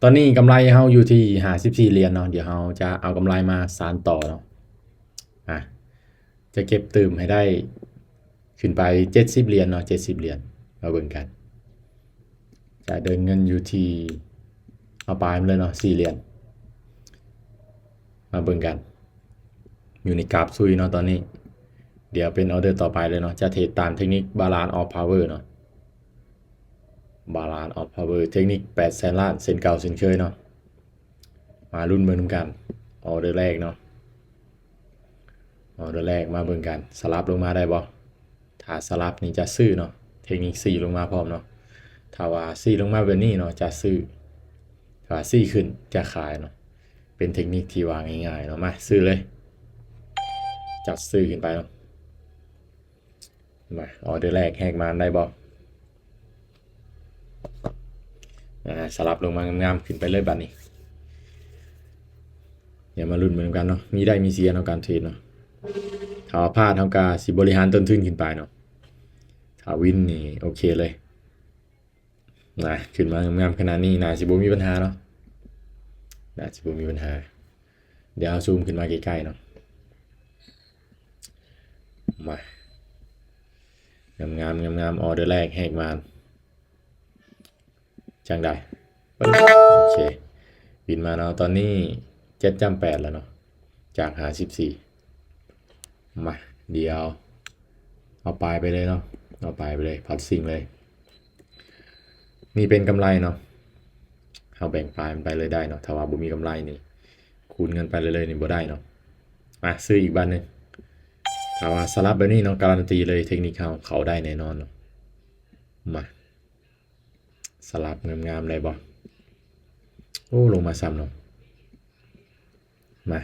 ຕອນນີ້ກຳໄລເຮົາຢູ່ທີ່ຫ້າສິບສີ່ຫຼຽນເນາະ, ດຽວເຮົາຈະເອົາກຳໄລມາສານຕໍ່ເນາະ. ອ່າ ຈະເກັບຕື່ມໃຫ້ໄດ້ຂຶ້ນໄປເຈັດສິບຫຼຽນເນາະ, ເຈັດສິບຫຼຽນ. ມາເບິ່ງກັນ. ຈະເດີນເງິນຢູ່ທີ່ ເອົາປາຍມັນເລີຍເນາະ ສີ່ຫຼຽນ. ມາເບິ່ງກັນ. ຢູ່ໃນກາບຊຸຍເນາະຕອນນີ້. ດຽວເປັນອໍເດີຕໍ່ໄປເລີຍເນາະ, ຈະເທຣດຕາມເທັກນິກ Balance of Power ເນາະ. Balance of Power ເທັກນິກແປດແສນລ້ານ ເຊັ່ນເກົ່າເຊັ່ນເຄີຍເນາະ. ມາລຸ້ນເບິ່ງນຳກັນ. ອໍເດີແລກເນາະ, ອໍເດີແລກ. ມາເບິ່ງກັນ ສະຫຼັບລົງມາໄດ້ບໍ່? ຖ້າສະຫຼັບນີ້ຈະຊື້ເນາະ, ເທັກນິກຊີ້ລົງມາພ້ອມເນາະ. ຖ້າວ່າຊີ້ລົງມາແບບນີ້ເນາະ ຈະຊື້, ຖ້າວ່າຊີ້ຂຶ້ນຈະຂາຍເນາະ. ເປັນເທັກນິກທີ່ວ່າງ່າຍໆເນາະ. ມາຊື້ເລີຍ, ຈັດຊື້ຂຶ້ນໄປເນາະ. ມາ ອໍເດີແລກແຫກມາໄດ້ບໍ່? ອ່າ ສະຫຼັບລົງມາງາມໆ ຂຶ້ນໄປເລີຍບາດນີ້. ດຽວມາລຸ້ນເບິ່ງນຳກັນເນາະ, ມີໄດ້ມີເສຍເນາະ ການເທຣດເນາະ. ຖ້າວ່າພາດ ເຮົາກະຊິບໍລິຫານຕົ້ນທຶນຂຶ້ນໄປເນາະ, ຖ້າວິນນີ້ໂອເຄເລີຍ. ນະ ຂຶ້ນມາງາມໆຂະໜາດນີ້ ໜ້າຊິບໍ່ມີບັນຫາເນາະ, ໜ້າຊິບໍ່ມີບັນຫາ. ດຽວເຮົາຊູມຂຶ້ນມາໃກ້ໆເນາະ. ມາ ງາມໆ ງາມໆ. ອໍເດີແລກແຫກມາ ຈັ່ງໃດ? ໂອເຄ ວິນມາເນາະ. ຕອນນີ້ເຈັດຈ້ຳແປດແລ້ວເນາະ ຈາກຫ້າສິບສີ່. ມາ ດຽວເອົາປາຍໄປເລີຍເນາະ, ເອົາປາຍໄປເລີຍ ພັດຊິງເລີຍ. ນີ້ເປັນກຳໄລເນາະ, ເຮົາແບ່ງປາຍມັນໄປເລີຍໄດ້ເນາະ. ຖ້າວ່າບໍ່ມີກຳໄລນີ້ ຄູນເງິນໄປເລື້ອຍໆນີ້ບໍ່ໄດ້ເນາະ. ມາ ຊື້ອີກບາດໜຶ່ງ. ຖ້າວ່າສະຫຼັບແບບນີ້ເນາະ ກາລັນຕີເລີຍ ເທັກນິກເຮົາເຂົ້າໄດ້ແນ່ນອນເນາະ. ມາ ສະຫຼັບງາມໆ ໄດ້ບໍ່? ໂອ້ ລົງມາຊ້ຳເນາະ. ມາ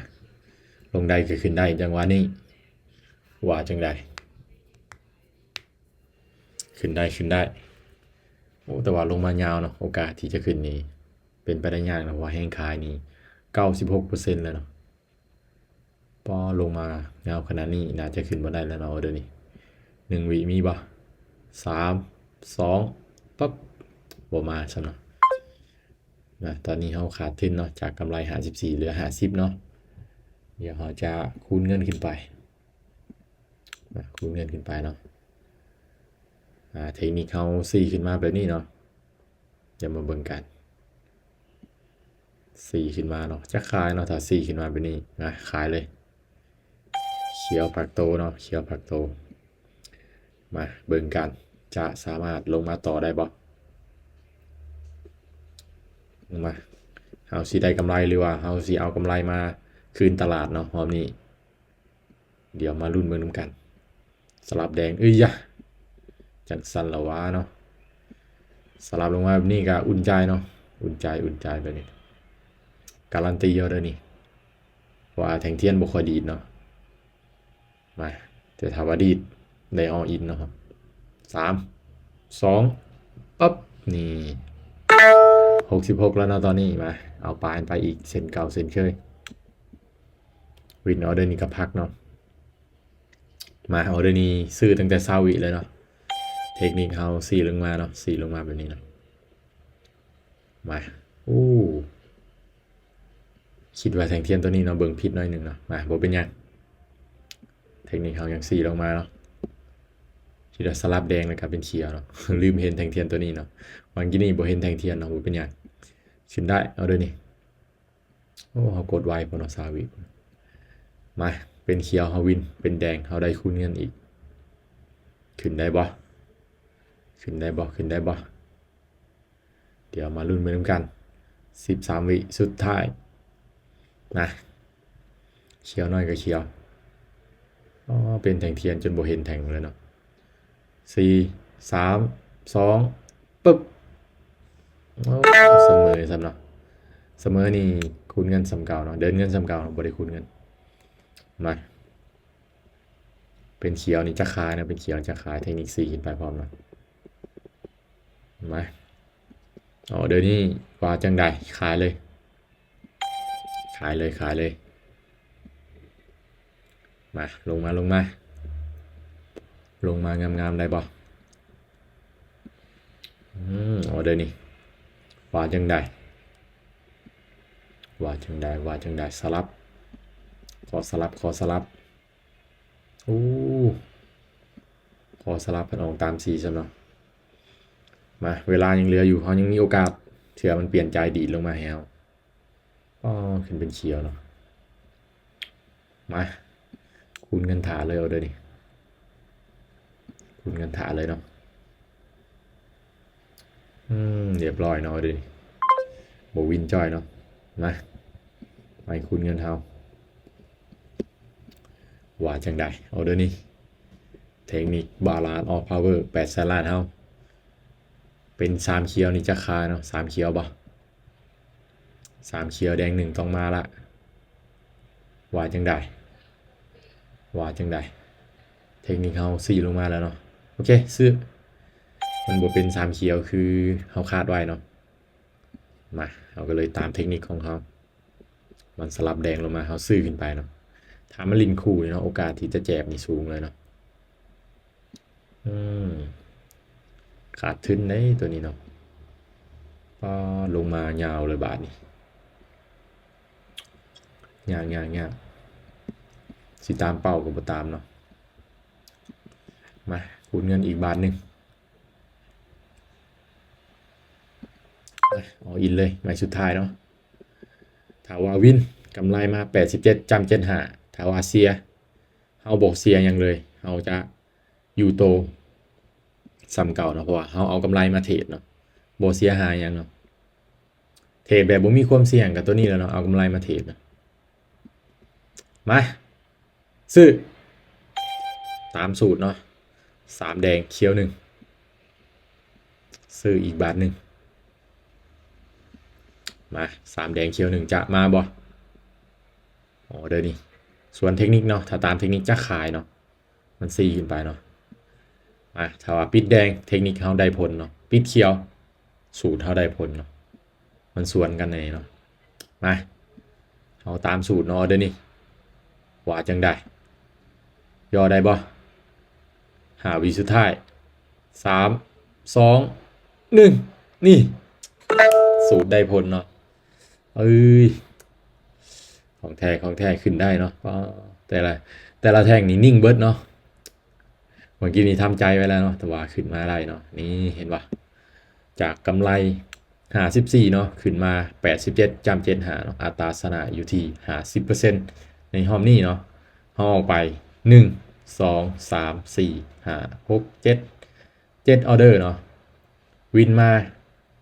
ລົງໄດ້ກໍຂຶ້ນໄດ້ ຈັງຫວະນີ້ ວ່າຈັ່ງໃດ? ຂຶ້ນໄດ້ ຂຶ້ນໄດ້. ໂອ້ ແຕ່ວ່າລົງມາຍາວເນາະ, ໂອກາດທີ່ຈະຂຶ້ນນີ້ເປັນໄປໄດ້ຍາກເນາະ, ເພາະວ່າແຮງຂາຍນີ້ເກົ້າສິບຫົກເປີເຊັນແລ້ວເນາະ. ພໍລົງມາຍາວຂະໜາດນີ້ ໜ້າຈະຂຶ້ນບໍ່ໄດ້ແລ້ວເນາະ ອໍເດີນີ້. ໜຶ່ງວິມີບໍ່? ສາມ ສອງ ປັບ ບໍ່ມາຊ້ຳເນາະ. ນະ ຕອນນີ້ເຮົາຂາດທຶນເນາະ, ຈາກກຳໄລຫ້າສິບສີ່ ເຫຼືອຫ້າສິບເນາະ. ດຽວເຮົາຈະຄູນເງິນຂຶ້ນໄປ ນະ ຄູນເງິນຂຶ້ນໄປເນາະ. ອ່າ ເທັກນິກເຮົາຊີ້ຂຶ້ນມາແບບນີ້ເນາະ. ດຽວມາເບິ່ງກັນ ຊີ້ຂຶ້ນມາເນາະ, ຈະຂາຍເນາະ. ຖ້າຊີ້ຂຶ້ນມາແບບນີ້ ນະ ຂາຍເລີຍ. ຂຽວພັກໂຕເນາະ, ຂຽວພັກໂຕ. ມາເບິ່ງກັນ ຈະສາມາດລົງມາຕໍ່ໄດ້ບໍ່? ມາ ເຮົາຊິໄດ້ກຳໄລ ຫຼືວ່າເຮົາຊິເອົາກຳໄລມາຄືນຕະຫຼາດເນາະ ຮອບນີ້. ດຽວມາລຸ້ນເບິ່ງນຳກັນ. ສະຫຼັບແດງ ເອີຍຢະ ຈັ່ງຊັ້ນລະຫວາເນາະ. ສະຫຼັບລົງມາແບບນີ້ກະອຸ່ນໃຈເນາະ, ອຸ່ນໃຈ ອຸ່ນໃຈແບບນີ້. ກາລັນຕີເອົາເດີນີ້ ເພາະວ່າແທ່ງທຽນບໍ່ຄ່ອຍດີດເນາະ. ມາ ແຕ່ຖ້າວ່າດີດ ໄດ້ອໍອິນເນາະ. ສາມ ສອງ ປັບ ນີ້ ຫົກສິບຫົກແລ້ວເນາະຕອນນີ້. ມາ ເອົາປານໄປອີກເຊັ່ນເກົ່າເຊັ່ນເຄີຍ. ວິນອໍເດີນີ້ກໍພັກເນາະ. ມາ ອໍເດີນີ້ຊື້ຕັ້ງແຕ່ຊາວວິເລີຍເນາະ. ເທັກນິກເຮົາຊີ້ລົງມາເນາະ, ຊີ້ລົງມາແບບນີ້ເນາະ. ມາ ໂອ້ ຄິດວ່າແທ່ງທຽນຕົວນີ້ເນາະ ເບິ່ງຜິດໜ້ອຍໜຶ່ງເນາະ. ມາ ບໍ່ເປັນຫຍັງ, ເທັກນິກເຮົາຍັງຊີ້ລົງມາເນາະ. ຄິດວ່າສະຫຼັບແດງແລ້ວກະເປັນຂຽວເນາະ, ລືມເຫັນແທ່ງທຽນຕົວນີ້ເນາະ. ຫວ່າງກີ້ນີ້ບໍ່ເຫັນແທ່ງທຽນເນາະ, ບໍ່ເປັນຫຍັງ, ຂຶ້ນໄດ້. ເອົາເດີນີ້ ໂອ້ ເຮົາກົດໄວພຸ້ນເນາະ ຊາວວິ. ມາ ເປັນຂຽວເຮົາວິນ, ເປັນແດງເຮົາໄດ້ຄູນເງິນອີກ. ຂຶ້ນໄດ້ບໍ່? ຂຶ້ນໄດ້ບໍ່? ຂຶ້ນໄດ້ບໍ່? ດຽວມາລຸ້ນໄປນຳກັນ ສິບສາມວິສຸດທ້າຍນະ. ຂຽວໜ້ອຍກໍຂຽວ. ອໍ ເປັນແທ່ງທຽນຈົນບໍ່ເຫັນແທ່ງເລີຍເນາະ. ສີ່ ສາມ ສອງ ປຶບ. ໂອ້ ສະເໝີຊ້ຳເນາະ. ສະເໝີນີ້ຄູນເງິນສ່ຳເກົ່າເນາະ, ເດີນເງິນສ່ຳເກົ່າເນາະ, ບໍ່ໄດ້ຄູນເງິນ. ມາ ເປັນຂຽວນີ້ຈະຂາຍນະ, ເປັນຂຽວຈະຂາຍ, ເທັກນິກຊີ້ຂຶ້ນໄປພ້ອມນະ. ມາ ອໍເດີນີ້ວ່າຈັ່ງໃດ? ຂາຍເລີຍ. ຂາຍເລີຍ ຂາຍເລີຍ. ມາ ລົງມາ ລົງມາ ລົງມາງາມໆ ໄດ້ບໍ່? ອືມ ອໍເດີນີ້ວ່າຈັ່ງໃດ? ວ່າຈັ່ງໃດ ວ່າຈັ່ງໃດ? ສະຫຼັບ ຂໍສະຫຼັບ ຂໍສະຫຼັບ. ໂອ້ ຂໍສະຫຼັບເພິ່ນອອກຕາມສີຊ້ຳເນາະ. ມາ ເວລາຍັງເຫຼືອຢູ່ ເຮົາຍັງມີໂອກາດ ເທື່ອມັນປ່ຽນໃຈດີດລົງມາໃຫ້ເຮົາ. ອໍ ຂຶ້ນເປັນຂຽວເນາະ. ມາ ຄູນເງິນຖ້າເລີຍເອົາເດີນີ້ ຄູນເງິນຖ້າເລີຍເນາະ. ອືມ ຮຽບຮ້ອຍເນາະ ເດີນີ້ ບໍ່ວິນຈ້ອຍເນາະ. ມາ ໄປຄູນເງິນເຮົາ ວ່າຈັ່ງໃດ? ເອົາເດີນີ້ ເທັກນິກບາລານອອຟພາວເວີ ແປດແສນລ້ານເຮົາ ເປັນສາມຂຽວນີ້ຈະຂາຍເນາະ. ສາມຂຽວບໍ່? ສາມຂຽວແດງໜຶ່ງຕ້ອງມາລະ. ວ່າຈັ່ງໃດ? ວ່າຈັ່ງໃດ? ເທັກນິກເຮົາຊີ້ລົງມາແລ້ວເນາະ. ໂອເຄ ຊື້. ມັນບໍ່ເປັນສາມຂຽວຄືເຮົາຄາດໄວ້ເນາະ. ມາ ເຮົາກໍເລີຍຕາມເທັກນິກຂອງເຮົາ. ມັນສະຫຼັບແດງລົງມາ ເຮົາຊື້ຂຶ້ນໄປເນາະ. ຖ້າມັນຫຼິ້ນຄູ່ນີ້ເນາະ ໂອກາດທີ່ຈະແຈບນີ້ສູງເລີຍເນາະ. ອືມ ຂາດທຶນເດ້ຕົວນີ້ເນາະ. ປ້າ ລົງມາຍາວເລີຍບາດນີ້. ຍາກ ຍາກ ຍາກ ຊິຕາມເປົ້າກໍບໍ່ຕາມເນາະ. ມາ ຄູນເງິນອີກບາດໜຶ່ງ. ມາ ອອລອິນເລີຍ ໄມ້ສຸດທ້າຍເນາະ. ຖ້າວ່າວິນ ກຳໄລມາແປດສິບເຈັດຈ້ຳເຈັດຫ້າ. ຖ້າວ່າເສຍ ເຮົາບໍ່ເສຍຫຍັງເລີຍ ເຮົາຈະຢູ່ໂຕສ່ຳເກົ່າເນາະ ເພາະວ່າເຮົາເອົາກຳໄລມາເທຣດເນາະ ບໍ່ເສຍຫາຍຫຍັງເນາະ. ເທຣດແບບບໍ່ມີຄວາມສ່ຽງກໍຕົວນີ້ແຫຼະເນາະ ເອົາກຳໄລມາເທຣດເນາະ. ມາ ຊື້ ຕາມສູດເນາະ ສາມແດງຂຽວໜຶ່ງ ຊື້ອີກບາດໜຶ່ງ. ມາ ສາມແດງຂຽວໜຶ່ງ ຈະມາບໍ່? ອໍ ເດີນີ້ ສວນເທັກນິກເນາະ ຖ້າຕາມເທັກນິກຈະຂາຍເນາະ ມັນຊີ້ຂຶ້ນໄປເນາະ. ມາ ຖ້າວ່າປິດແດງ ເທັກນິກເຮົາໄດ້ຜົນເນາະ ປິດຂຽວ ສູດເຮົາໄດ້ຜົນເນາະ ມັນສວນກັນແນ່ເນາະ. ມາ ເຮົາຕາມສູດເນາະ ເດີນີ້ ວ່າຈັ່ງໃດ? ຍໍໄດ້ບໍ່? ຫ້າວິສຸດທ້າຍ ສາມ ສອງ ໜຶ່ງ ນີ້ ສູດໄດ້ຜົນເນາະ. ເອີຍ ຂອງແທ້ ຂອງແທ້ ຂຶ້ນໄດ້ເນາະ. ອໍ ແຕ່ລະ ແຕ່ລະແທ່ງນີ້ນິ່ງເບິດເນາະ. ເມື່ອກີ້ນີ້ທຳໃຈໄວ້ແລ້ວເນາະ ແຕ່ວ່າຂຶ້ນມາໄດ້ເນາະ. ນີ້ ເຫັນບໍ່? ຈາກກຳໄລຫ້າສິບສີ່ເນາະ ຂຶ້ນມາແປດສິບເຈັດຈ້ຳເຈັດຫ້າເນາະ ອັດຕາຊະນະຢູ່ທີ່ຫ້າສິບເປີເຊັນໃນຮອບນີ້ເນາະ. ເຮົາອອກໄປໜຶ່ງ ສອງ ສາມ ສີ່ ຫ້າ ຫົກ ເຈັດ ເຈັດອໍເດີເນາະ ວິນມາ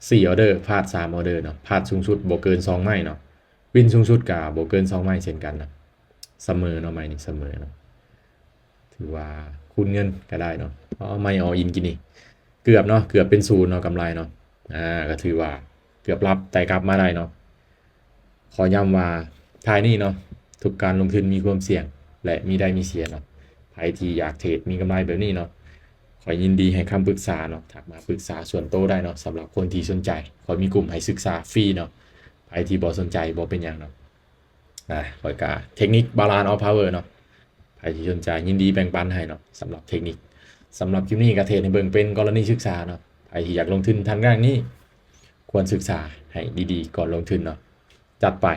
ສີ່ອໍເດີ ພາດສາມອໍເດີເນາະ ພາດສູງສຸດບໍ່ເກີນສອງໄມ້ເນາະ ວິນສູງສຸດກໍບໍ່ເກີນສອງໄມ້ເຊັ່ນກັນເນາະ. ສະເໝີເນາະ ໄມ້ນີ້ສະເໝີເນາະ ຖືວ່າຄູນເງິນກໍໄດ້ເນາະ. ອໍ ໄມ້ອໍອິນກີ້ນີ້ເກືອບເນາະ ເກືອບເປັນສູນເນາະ ກຳໄລເນາະ. ອາ ກໍຖືວ່າເກືອບຫຼັບ ແຕ່ກັບມາໄດ້ເນາະ. ຂໍຢ້ຳວ່າທ້າຍນີ້ເນາະ ທຸກການລົງທຶນມີຄວາມສ່ຽງ ແລະ ມີໄດ້ມີເສຍເນາະ. ໃຜທີ່ຢາກເທຣດມີກຳໄລແບບນີ້ເນາະ ຂ້ອຍຍິນດີໃຫ້ຄຳປຶກສາເນາະ ທັກມາປຶກສາສ່ວນໂຕໄດ້ເນາະ. ສຳລັບຄົນທີ່ສົນໃຈ ຂ້ອຍມີກຸ່ມໃຫ້ສຶກສາຟຣີເນາະ. ໃຜທີ່ບໍ່ສົນໃຈບໍ່ເປັນຫຍັງເນາະ. ອາ ຂ້ອຍກະເທັກນິກບາລານອອຟພາວເວີເນາະ ໃຜທີ່ສົນໃຈຍິນດີແບ່ງປັນໃຫ້ເນາະ ສຳລັບເທັກນິກ. ສຳລັບຄລິບນີ້ກະເທດໃຫ້ເບິ່ງເປັນກໍລະນີສຶກສາເນາະ. ໃຜທີ່ຢາກລົງທຶນທາງດ້ານນີ້ ຄວນສຶກສາໃຫ້ດີໆກ່ອນລົງທຶນເນາະ. ຈັດໄປ.